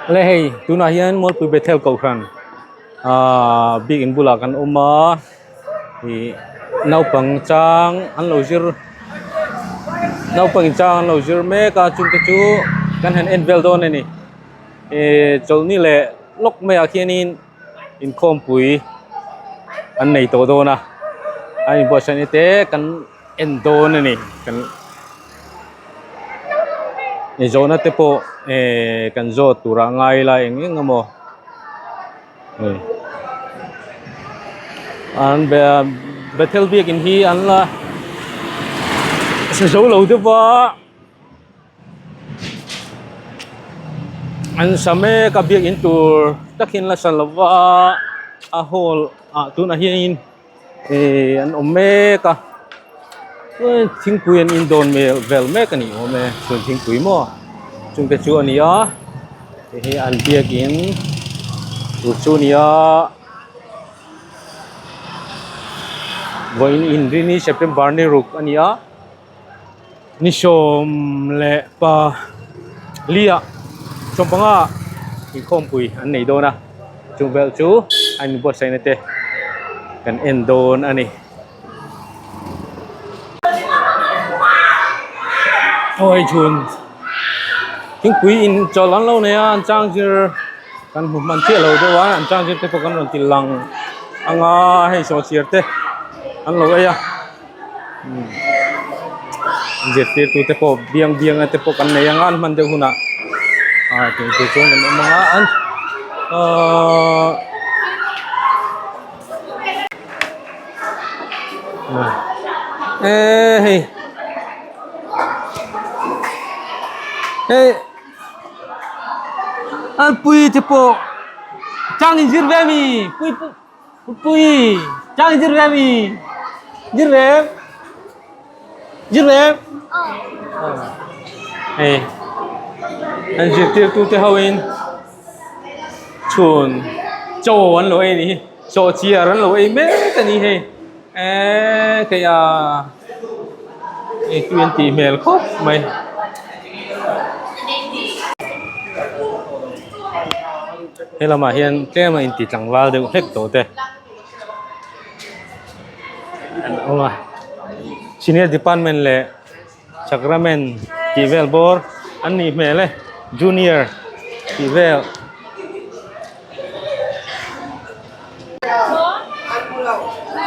Le hei tunah hian Mualpui Bethel Kohhran ahh biakin bulah kan awm a ih naupang chang an lo zir naupang in chang an lo zir mek a chungte chu kan han en vel dawn a ni ih chawlhni leh lawk maiah khianin inkhawmpui an nei tawh dawn a an inbuatsaihna te kan en dawn a ni kan zawhna te pawh ehh kan zawt turah ngai ila eng eng emaw hei an bethel biakin hi an la sa zo lo deuh va an sa mek a biakin tur takin la sa lo va a hall ah tunah hianin. Ehh an awm mek a thingpui an in dawn vel vel mek a ni awm e chhun thingpui maw chung te chu a ni a hei hi an biakin tur chu a ni a vawiin inrini September ni ruk a ni a ni sawm leh pa liah sawmpanga inkhawmpui an nei dawn a chung vel chu an inbuatsaihna te kan en dawn a ni. Aw hei chhun thingpui in chawlh an lo nei a an chang zir kan hmu hman chiah lo deuh a an chang zir te pawh kan rawn ti lang ang a hei sawhchiar te an lo ei a. Zirtirtu te pawh biang biang te pawh kan nei ang a an hman deuh hunah ah tih tur chuan an awm ang a an ahh eh hei hei an pui te pawh chang inzir ve ami pui pui. Pui chang zir ve mi zir ve zir ve hei an zirtirtu te ho in chhun chaw an lo ei ni hi chaw chiar an lo ei mek a ni hei eee kei a hei tui an tih hmel khawp mai. He lamah hian tlem a inti tlangval deuh hlek tawh te an awm a senior department leh sacrament tih vel bawr an nih hmel e junior tih vel.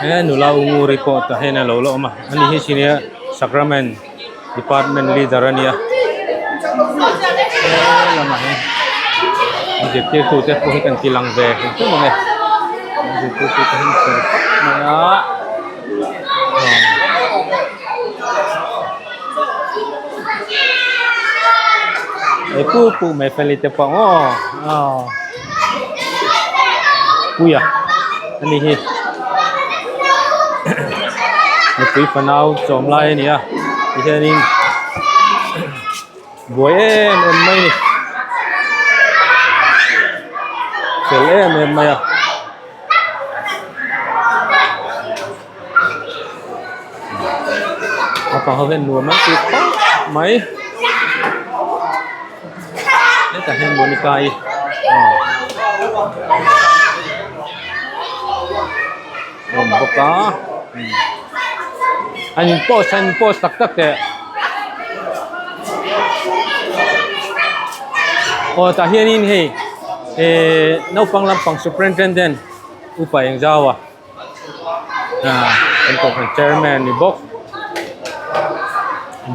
He nula unguri pawh tah hian a lo la awm a ani hi senior sacrament department leader a nia he lamah hian zirtirtu te pawh hi kan ti lang ve hrim hrim ang e zirtirtu te hi an fel khawp mai a he pu pu mai feli te pawh aw. Puia a ni hi mipui fanau chawm lai a ni a tihianin buai em em mai a ni fel em em mai a. Naupang ho hian nuam an ti khawp mai hetah hian Monica i a awm bawk a an in post an in post tak tak teh aw tah hianin hei ehh naupang lampang superintendent upa engzau a. Kan kohhran chairman ni bawk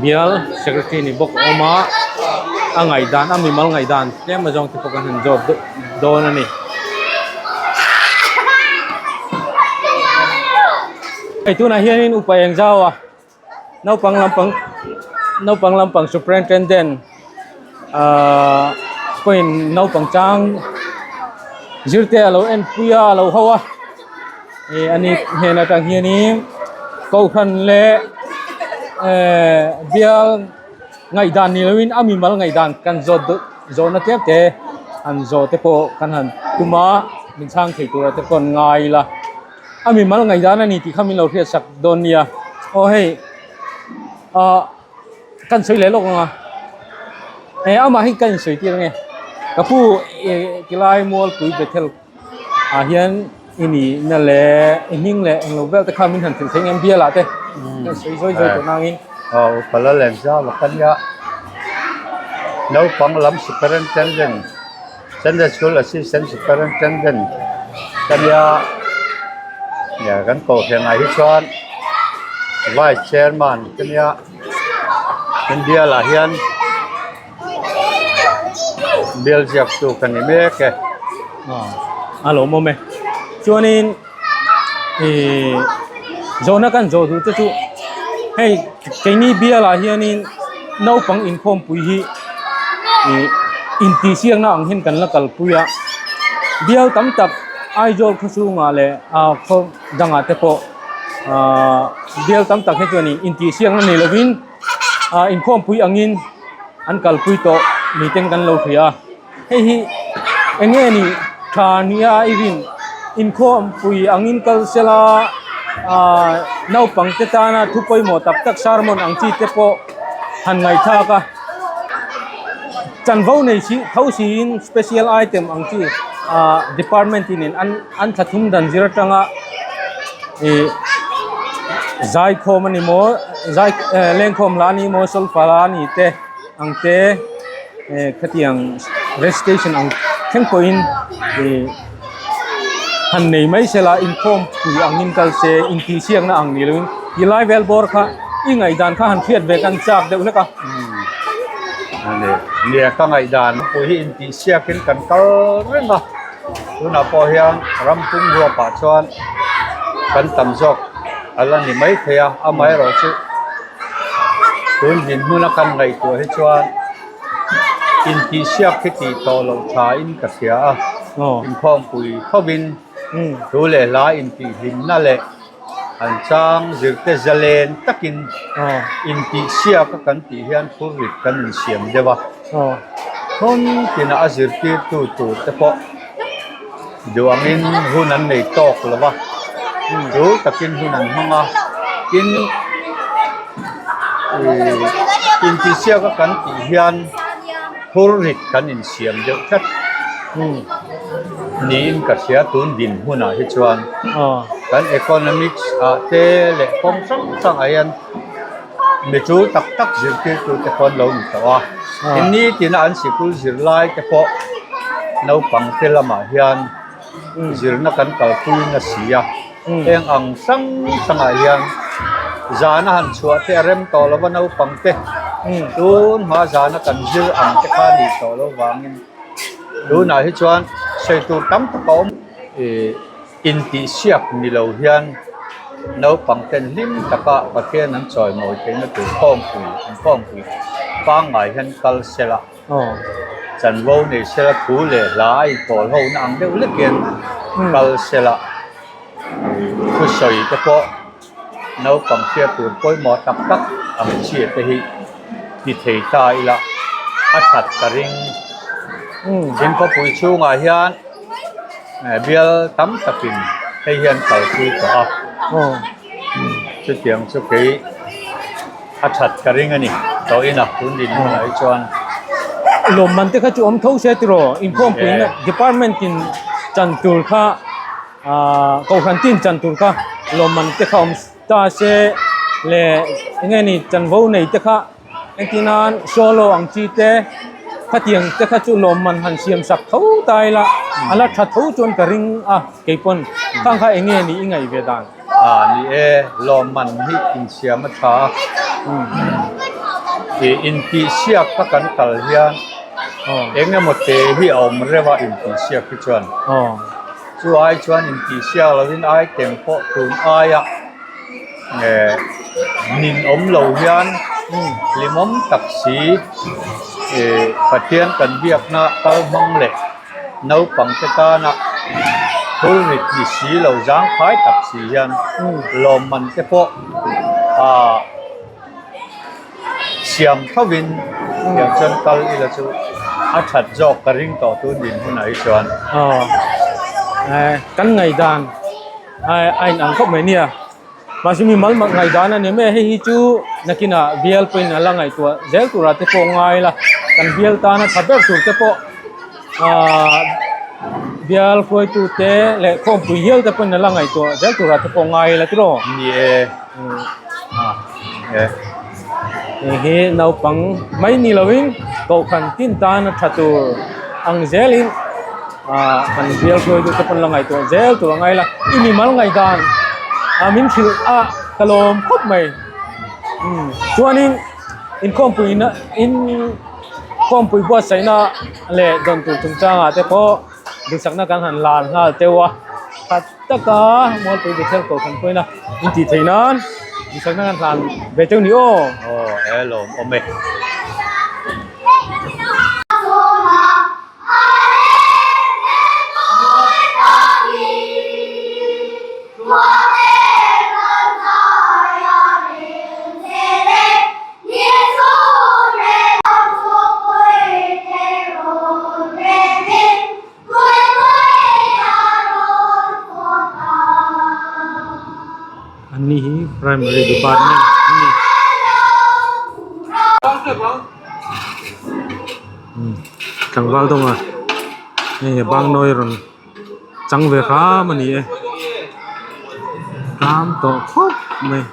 bial secretary ni bawk a awm a a ngaihdan a mimal ngaihdan tlem azawng te pawh kan han zawt deuh dawn a ni. Hei tunah hianin upa eng zau a naupang lampang naupang lampang superintendent ahh pawhin naupang chang zirte a lo en pui a a lo ho a ih ani hnen atang hianin kohhran leh ehh bial ngaihdan ni loin a mimal ngaihdan kan zawt deuh zawhna tlem te han zawh te pawh kan han tum a min chhang thei tura te pawh an ngai ila. A mimal ngaihdan a ni tih kha min lo hriat sak dawn nia. Aw hei ah kan sawi leh lawk ang a. Eh amah hi ka insawi tir ange. Ka pu tilai Mualpui Bethel ah hian i nihna leh i hming leh englo vel te kha min han thil thei ngem bial ah te kan sawi zawi zawi tawh nangin. Aw upa la lem zau a ka nia. Naupang lam superintendent Sunday School Assistant Superintendent ka nia. Kan kohhran ah hi chuan Vice Chairman ka nia. India lah hian bial ziak chu ka ni mek e. A lawmawm e. Chuanin ih zawhna kan zawh duh te chu hei keini bialah hianin naupang inkhawmpui hi ih intihsiakna ang hian kan la kalpui a. Bial tam tak Aizawl khaw chhungah leh ah khaw dangah te pawh ah bial tam tak hi chuanin intihsiakna nei lovin ah inkhawmpui angin an kalpui tawh ni ten kan lo hria a hei hi eng nge ni tha nia i rin inkhawmpui angin kal sela ah naupang te tana thu pawimawh tak tak sermon ang chi te pawh han ngaihthlak a. Chanvo nei si tho siin special item ang chi ah department in an an thla thum dan zir atanga ih zaikhawm a ni maw zai eh lengkhawm la a ni maw solfa la a ni te ang te eh khatiang recitation ang thleng pawhin ih han nei mai sela inkhawm pui angin kal se intihsiakna ang ni loin ti lai vel bawr kha i ngaihdan kha han hriat ve kan chak deuh hlek a. Ani nia ka ngaihdan pui hi intihsiakin kan kal reng a tunah pawh hian ram pum huapah chuan kan tam zawk a la ni mai thei a amaherawhchu tun dinhmuna kan ngaihtuah hi chuan Intihsiak hi tih tawh loh tha in ka hria a, inkhawmpui thovin thu leh hla intihhlimna leh an chang zirte zalen takin intihsiak a kan tih hian phurrit kan insiam deuh a, hmun tinah a zirtirtu tur te pawh duh angin hun an nei tawk lo va, chu takin hun an hmang a, tin ihh intihsiak a kan tih hian phurrit kan insiam deuh tlat niin ka hria tun dinhmunah hi chuan kan economics ah te leh kawng hrang hrang ah hian mi chu tak tak zirtirtu te pawh an lo ni tawh a tin nitin a an sikul zirlai te pawh naupang te lamah hian zirna kan kalpui nasi a heng ang hrang hrangah hian zana han chhuah te a rem tawh lo va naupang te tun hma zana kan zir ang te kha a nih tawh loh vangin tunah hi chuan sawi tur tam tak a awm. Intihsiak ni lo hian naupang ten hlim taka Pathian an chawimawi theihna tur khawmpui an khawmpui pangngai hian kal sela chanvo nei sela thu leh hla a inpawl ho na ang deuh lek hian kal sela thusawi te pawh naupang hriat tur pawimawh tak tak ang chi te hi ti thei ta ila a that ka ring. Tin khawpui chhungah hian bial tam takin hei hian kalpui tawh a chutiang chu kei a that ka ring a ni tawh ina tun dinhmunah hi chuan. Lawmman te kha chu awm tho se tiraw inkhawmpuina department in chan tur kha Ahh kohhran tin chan tur kha lawmman te kha awm ta se leh eng nge ni chanvo nei te kha engtin nan solo ang chi te khatiang te kha chu lawmman han siam sak tho ta ila a la tha tho chuan ka ring a keipawn khang kha eng nge ni i ngaih ve dan. Ah ni e lawmman hi insiam a tha a ih intihsiak kha kan kal hian eng emaw te hi a awm reuh a intihsiak hi chuan. Chu ai chuan intihsiak lovin item pawh tun aia eh nin awm lo hian hlimawm tak si eh Pathian kan biakna kal hmang leh naupang te tana phurrit ni si lo zangkhai tak si hian lawmman te pawh ah siam thovin tiang chuan kal ila chu a that zawk ka ring tawh tun din hunah hi chuan. Aw eh kan ngaihdan a in ang khawp mai nia mahse mi mal mak ngaihdan a ni mai a hei hi chu nakinah bial pawhin a la ngaihtuah zel turah te pawh ngai la kan bial tana tha ber tur te pawh. Ahh bial hruaitu te leh khawmpui hial te pawhin a la ngaihtuah zel turah te pawh ngai ila tiraw? Ni e. E. Hei hi naupang mai ni lovin kohhran tin tan a tha tur ang zelin ahh kan bial hruaitu te pawn la ngaihtuah zel tur a ngai la i mimal ngaihdan ah min hrilh a ka lawm khawp mai umm chuanin inkhawmpuina in khawmpui buatsaihna leh dawn tur chungchangah te pawh duhsakna kan han lar nghal teuh a khat taka Mualpui Bethel Kohhran pawhin a intih theih nan duhsakna kan hlan ve teuh ni aw. Aw e lawm awm e. An ni hi primary department an ni. Tlangval dawnga hei bangnawi rawn chang ve hram a ni e tlam tawh khawp mai.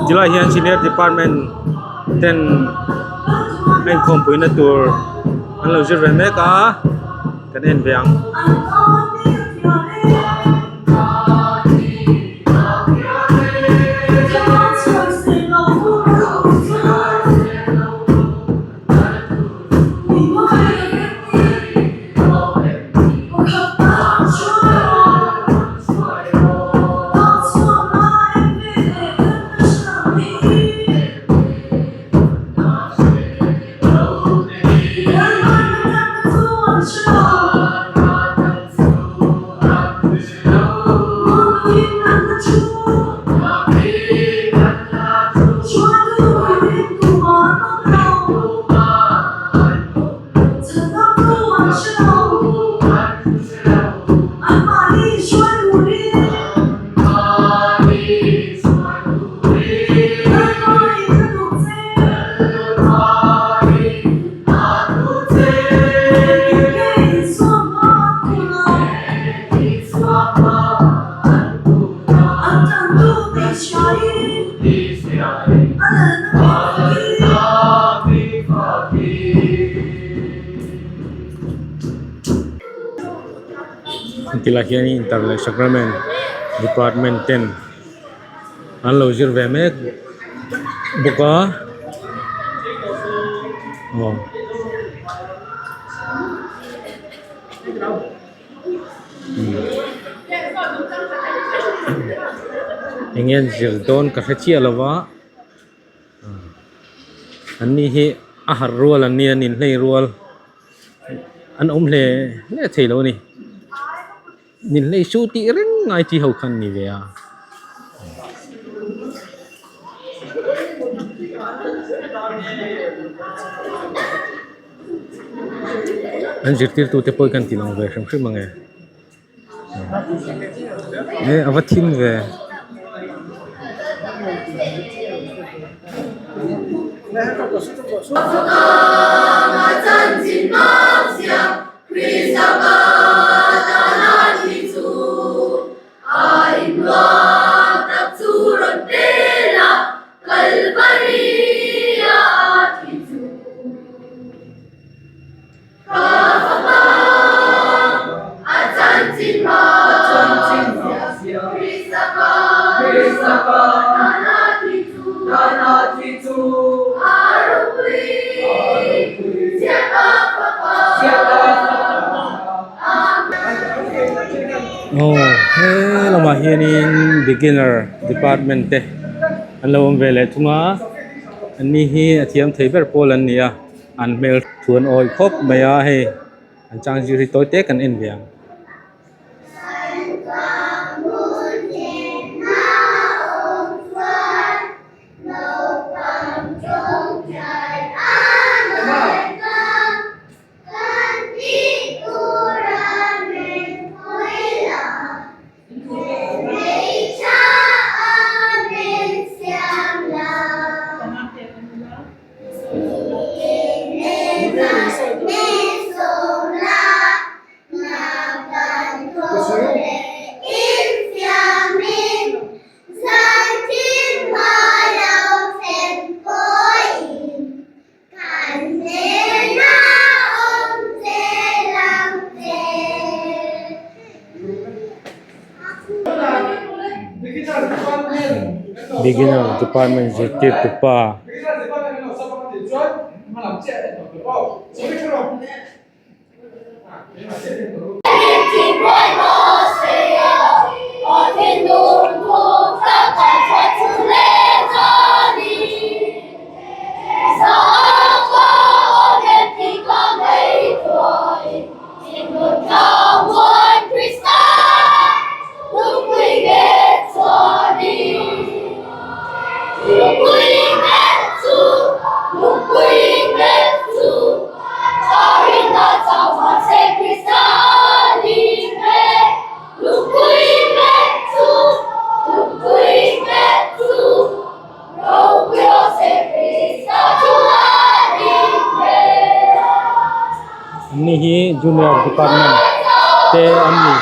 Tilai hian senior department ten a inkhawmpui na tur an lo zir ve mek a kan en ve ang. Tilai hian inter leh sacrament department ten an lo zir ve mek bawk a aw. Eng nge an zir dawn ka hre chiah lo va an ni hi a harh rual an nia an inhlei rual an awm hle hle thei lo a ni ninhlei chu tih reng ngai chi ho kha an ni ve a. An zirtirtu te pawh hi kan ti lang ve hrim hrim ang e e a va thim ve. Aw he lamah hianin beginner department te an lo awm ve leh thung a an ni hi a thiam thei ber pawl an ni a an hmel thu an awih khawp mai a hei an chang zir hi tawi te kan en ve ang. Beginner department zirtirtu pa. Anni hi junior department te an ni.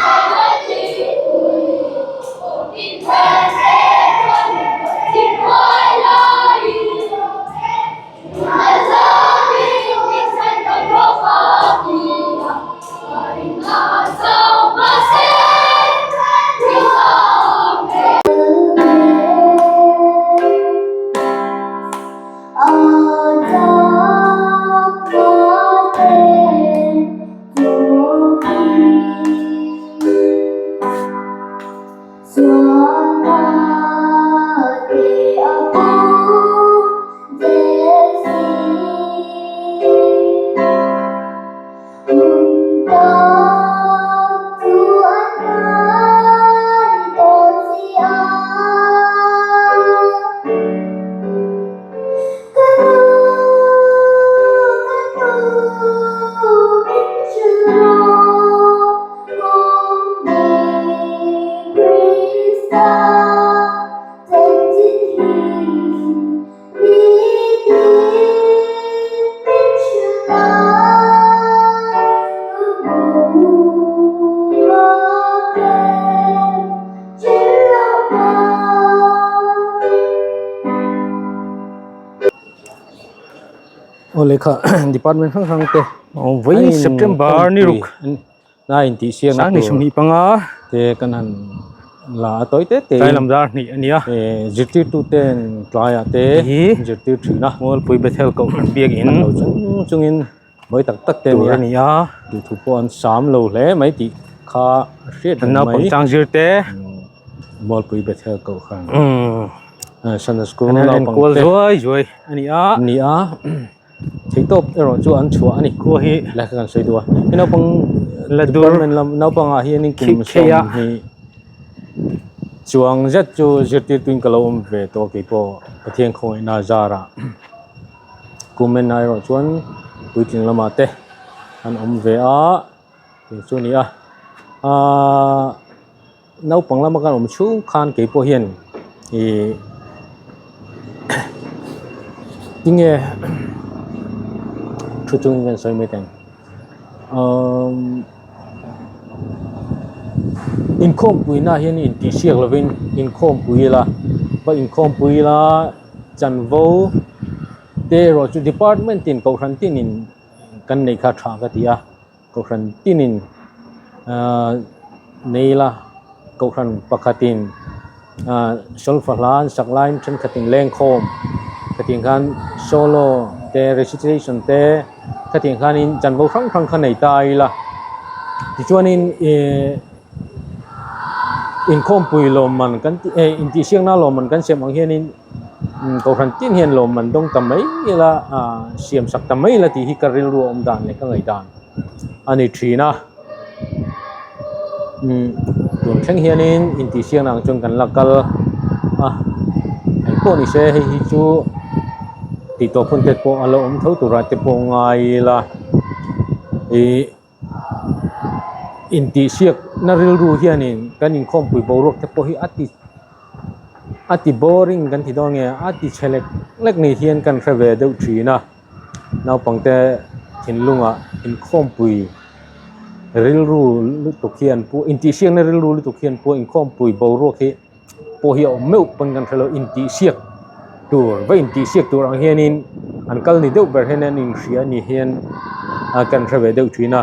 Aw lehkha department hrang hrang te Vawiin September ni ruk na in tih siang Sangni 25 te kan han la a tawi te te tlai lam dar hnih a nia eh zirtirtu ten tlaiah te zirtir thin a Mualpui Bethel Kohhran biakin lo chung chungin mawi tak tak te tur a ni a duhthu pawh an sam lo hle mai tih kha a hriat reng mai naupang chang zir te Mualpui Bethel Kohhran Sunday school an naupang enkual te zuai zuai a ni a ni a theihtawp erawh chu an chhuah a ni khua hi lai kha kan sawi duh a he naupang la dur department lam naupangah hianin kum khik khei a 20 chuang zet chu zirtirtuin ka lo awm ve tawh keipawh Pathian khawngaihna zarah kum en erawh chuan puitling lamah te an awm ve a tih chu a ni a ahh. Naupang lama kan awm chhung khan kei pawh hian ih tinge thu chungin kan sawi mai teng umm inkhawmpui na hian intihsiak lovin inkhawmpui ila va inkhawmpui ila chanvo te erawh chu department tin kohhran tinin kan neih kha tha ka ti a. Kohhran tinin ahh nei ila kohhran pakhatin ahh solfa hla an sak laiin thenkhatin lengkhawm khatiang khan solo te recitation te khatiang khanin chanvo hrang hrang kha nei ta ila tichuanin ihh inkhawmpui lawmman kan tih eh intihsiakna lawmman kan siam ang hianin kohhran tin hian lawmman dawng ta mai ila ah siam sak ta mai ila tih hi ka rilru a awm dan leh ka ngaih dan a ni thin a umm tun thleng hianin intihsiakna ang chuan kan la kal a engpawh ni se hei hi chu tih tawp hun te pawh a la awm tho turah te pawh ngai ila ih. Intihsiakna rilru hianin kan inkhawmpui boruak te pawh hi a ti a ti boring kan ti dawn nge a ti chhe lek lek ni hian kan hre ve deuh thin a naupangte thinlungah inkhawmpui rilru lutuk hian pawh intihsiakna rilru lutuk hian pawh inkhawmpui boruak hi pawh hi a awm meuh pawn kan hrelo intihsiak tur va intihsiak tur ang hianin an kal ni deuh ber hian an inhria ni hian a kan hre ve deuh thin a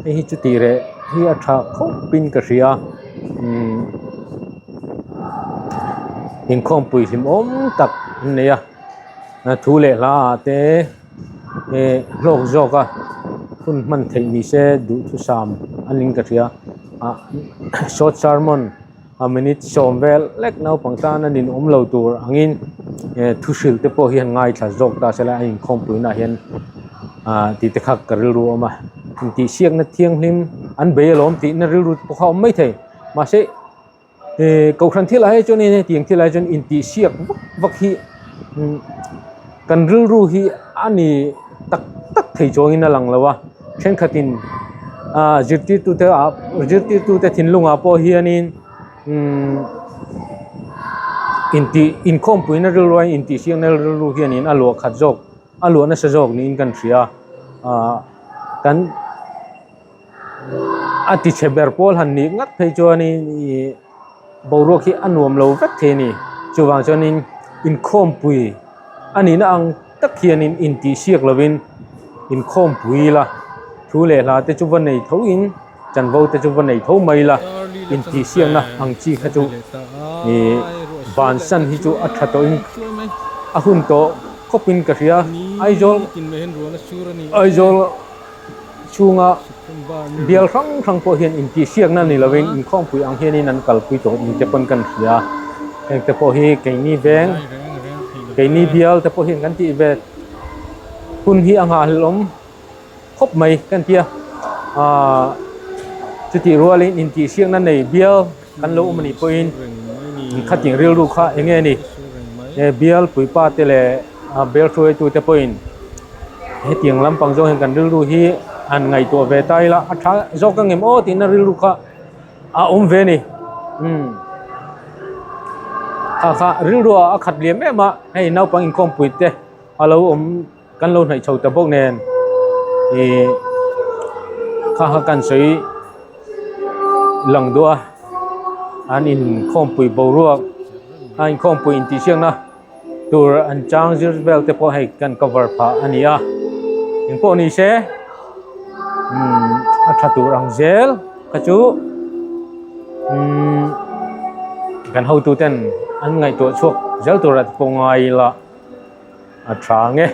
hei hi chuti reh hi a tha khawp in ka hria umm. Inkhawmpui hlim awm tak an nei a thu leh hla ah te eh hlawk zawk a hun hman theih ni se duhthusam a ning ka hria ah short sermon a minute sawm vel lek naupang tan a ninawm lo tur angin eh thu hrilh te pawh hi an ngaithla zawk ta sela a inkhawmpui naah hian ah tih te kha ka rilru a awm a intihsiakna thianghlim an bei alawm tihna rilru te pawh kha a awm maithei mahse eh kohhran thil ah hi chuan in hetiang thil ah hi chuan intihsiak vak vak hi umm kan rilru hi a ni tak tak thei chuangin a lang lo a thenkhatin ah zirtirtute ah zirtirtute thinlungah pawh hianin umm intih inkhawmpuina rilru a intihsiakna rilru hianin a luah khat zawk a luah nasa zawk niin kan hria ah kan. A ti chhe ber pawl han nih ngat phei chuanin ih boruak hi a nuam lo vek thei a ni chuvang chuanin inkhawmpui a nihna ang tak hianin intihsiak lovin inkhawmpui ila thu leh hla te chu va nei tho in chanvo te chu va nei tho mai ila intihsiakna ang chi kha chu ih bansan hi chu a tha tawhin a hun tawh khawpin ka hria Aizawl Aizawl. chhunga bial hrang hrang pawh hian intihsiakna ni lovin inkhawmpui ang hianin an kalpui tawh ni te pawn kan hria heng te pawh hi keini veng keini bial te pawh hian kan tih ve hun hi a nghahhlelh awm khawp mai kan tia ahh chutih rualin intihsiakna nei bial kan lo awm anih pawhin khating rilru kha eng nge ni bial puipa te leh bel hruaitu te pawhin hetiang lampang zawng hian kan rilru hi han ngaihtuah ve ta ila a tha zawk ang em aw tihna rilru kha a awm ve a ni umm kha kha rilru ah a khat liam em a hei naupang inkhawmpui te a lo awm kan lo hnaih chho ta bawk nen ih kha kha kan sawi lang duh a an inkhawmpui boruak a inkhawmpui intihsiakna. Tur an chang zir vel te pawh hei kan cover phah a ni a engpawh ni se umm a tha tur ang zel kha chu umm kan hotu ten an ngaihtuah chhuak zel tur a pawh ngai ila a tha ang e.